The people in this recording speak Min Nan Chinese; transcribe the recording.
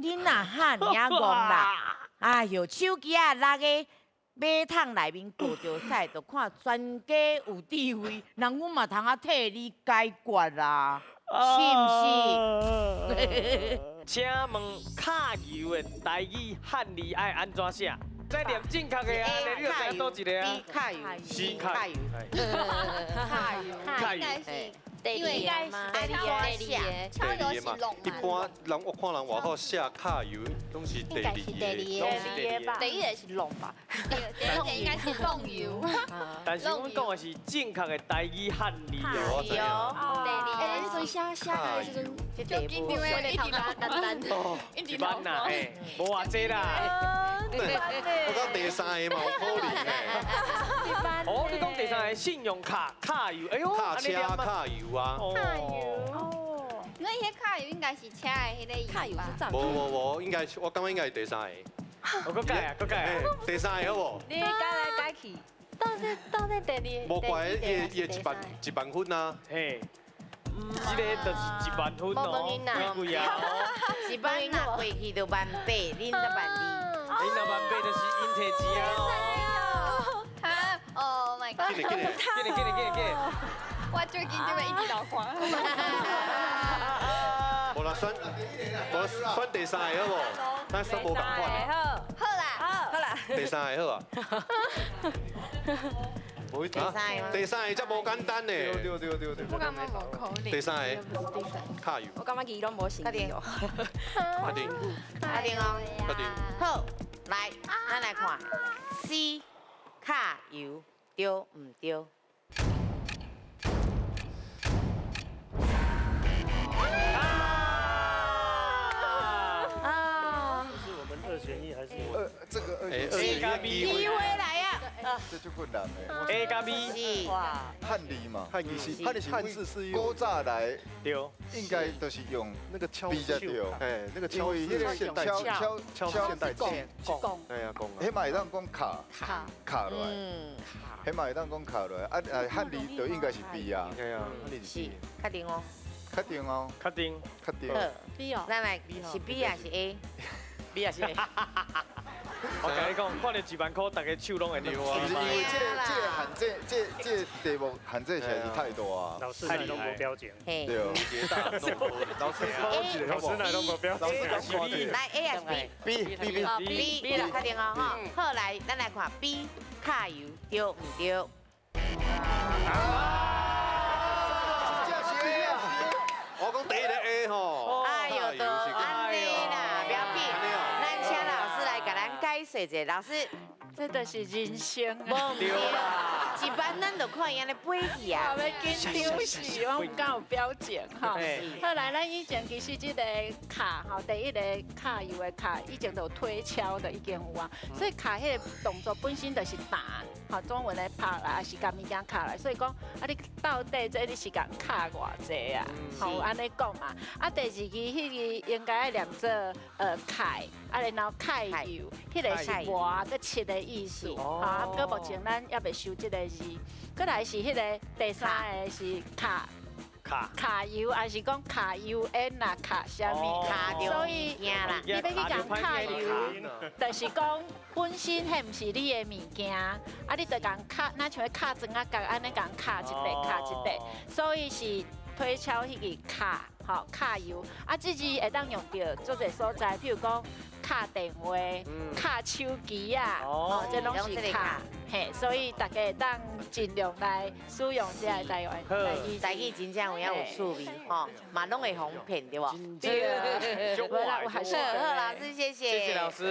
你若遐爾仔戇啦？哎喲，手機仔六个馬桶內面過著屎，就看全家有智慧，人阮嘛通啊替你解決啦，是毋是？請問卡油的台語漢字愛按怎寫？再念正確的啊，你就知影佗一个啊。卡油，是卡油，卡油，卡油。因為應該是第二個，第二個嘛，一般人我看人外口寫卡油，攏是第二個，攏是第二個。第一個是弄吧，第二個應該是弄油。但是阮講的是正確的台語漢字哦。是哦。第二個，欸，你陣寫寫的時陣，就緊張的，一直單單，一萬啦，嘿，無偌濟啦。我講第三個嘛有可能的。哦，你講第三個信用卡卡油，哎喲，卡車卡油啊。卡油。哦。那彼卡油應該是車的彼個油吧？無無無，應該我感覺應該是第三個。我閣改啊，閣改啊。第三個好無？你改來改去。到底第二？無怪伊伊一萬一萬分啊。嘿。這個就是1萬分哦，幾貴啊？1萬若過去就18,000，恁才12,000。恁若18,000就是𪜶提錢啊！哈，Oh my god！緊嘞緊嘞緊嘞緊嘞緊嘞緊！我最緊張的一直流汗。無啦，選，無選第三個好無？咱選無仝款的。好。好啦，好啦。第三個好啊。第三個才無簡單呢。對對對對對。我感覺無可能。第三個卡油。我感覺伊攏無成。確定。確定。確定哦。確定。好，來，咱來看，C 卡油對毋對？啊！是我們二選一還是？這個二選一。A 加 B。機會來啊！這就困難的。 A 加 B。哇！漢字嘛，漢字是漢字漢字是古早來，對，應該都是用那個敲 B 才對。哎，那個敲是現代敲敲敲現代字，講，哎呀講。彼嘛會當講卡卡卡落來，彼嘛會當講卡落來，啊啊漢字就應該是 B 啊。對啊，漢字是 B。確定哦。確定哦。確定。確定。 B 哦。咱來是 B 還是 A？B 還是 A？我共你講，看著1萬塊，大家手攏會抖啊！因為這個限制，這個題目限制實在是太大啊！老師來攏無表情，對。老師，老師來攏無表情。來 A 還是 B？B B B B B 啦，確定哦吼。好，來，咱來看 B 卡油對毋對？我講第一个 A 吼。哎喲，都按呢啦，不要緊。咱請老師來共咱解釋一下，老師。這就是人生啊！無對啦，一般咱就看伊按呢飛去啊。我欲緊張死，我毋敢有表情吼。後來咱以前其實這个卡吼，第一个卡油的卡，以前就有推敲的已經有啊，所以卡彼个動作本身就是打，吼，中文的拍啦，還是共物件卡來，所以講啊，你到底這你是共卡偌濟啊？吼，按呢講嘛。啊，第二支彼个應該愛念做卡，啊，然後卡油，彼个是磨閣切的意思，吼，啊，閣目前咱猶未收這个字，閣來是彼个第三个是卡卡卡油，還是講卡油煙啊？卡啥物？卡所以你欲去共卡油，就是講本身彼毋是你的物件，啊，你就共卡，若像彼敲磚仔角按呢共敲一塊敲一塊，所以是推敲彼个卡，吼，卡油，啊，這字會當用著足濟所在，譬如講。敲電話、敲手機啊，哦，這攏是敲，嘿，所以大家會當盡量來使用這個台灣台語。台語真正有影有趣味，吼，嘛攏會予騙對無？對，好，老師謝謝。謝謝老師。